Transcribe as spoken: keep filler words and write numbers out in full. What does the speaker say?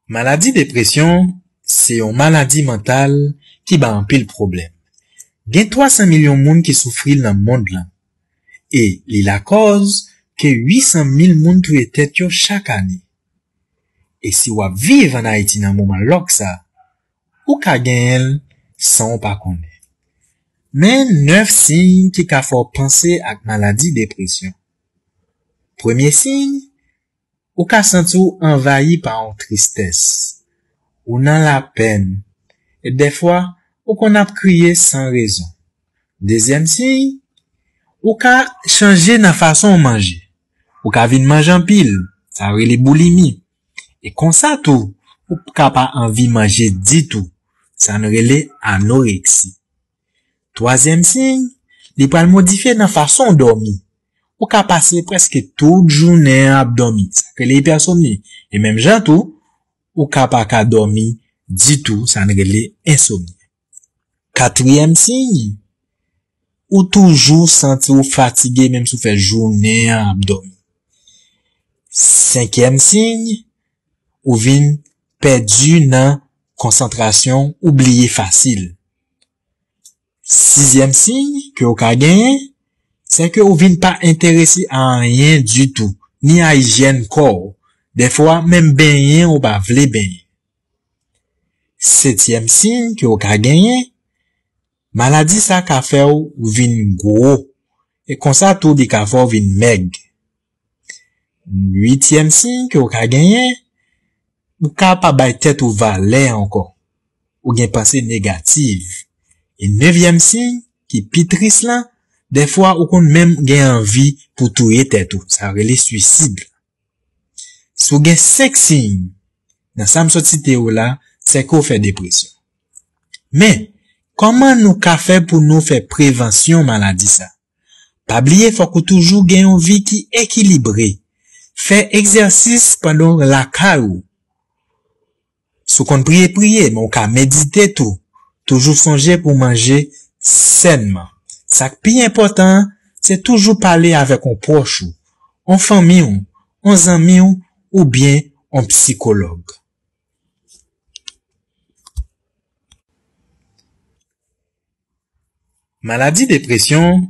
Maladi depresyon se yon maladi mantal ki bay anpil pwoblèm. Gen twa san milyon moun ki soufri l nan mond lan, e li lakòz ke uit san mil moun touye tèt yo chak ane. E si w ap viv ann Ayiti nan moman lòk sa, ou ka genyen l san w pa konnen. Men nèf siy ki ka fè w panse ak maladi depresyon. Premye siy, ou ka santi w anvayi pa yon tristès. Ou nan lapèn. E dèfwa, ou konn ap kriye san rezon. Dezyèm siy, ou ka chanje nan fason w manje. Ou ka vin manje anpil, sa yo rele boulimi. E konsa tou, ou ka pa anvi manje ditou, sa nou rele anoreksi. Twazyèm siy, li pral modifye nan fason w dòmi. Ou ka pase prèske tout jounen an ap dòmi, sa k rele ipèsomni. E menm jan tou, ou ka pa ka dòmi ditou, sa n rele ensomni. Katriyèm siy, ou toujou santi w fatige menm si w fè jounen an ap dòmi. Senkyèm siy, ou vin pèdi nan konsantrasyon, ou bliye fasil. Sizyèm siy ke w ka genyen, se ke ou vin pa enterese a anyen ditou, ni a ijyèn kò w. Dèfwa, menm benyen ou pa vle benyen. Setyèm siy ke w ka genyen, maladi sa ka fè w vin gwo. E konsa tou, li ka fè w vin mèg. Uityèm siy ke w ka genyen, ou ka pa bay tèt ou valè ankò. Ou gen panse negatif. E nevyèm siy, ki pi tris lan, dèfwa ou konn menm gen anvi pou touye tèt ou. Sa rele swisid. Si w gen senk siy nan sa m sot site yo la, se ke w fè depresyon. Men, kòman nou ka fè pou nou fè prevansyon maladi sa? Pa bliye, fòk ou toujou gen yon vi ki ekilibre. Fè egzèsis pandan w lakay ou. Si w konn priye, priye, men w ka medite tou. Toujou sonje pou w manje sènman. Sa k pi enpòtan an, se toujou pale avèk yon pwòch ou, yon fanmi w, yon zanmi w, oubyen yon sikològ. Maladi depresyon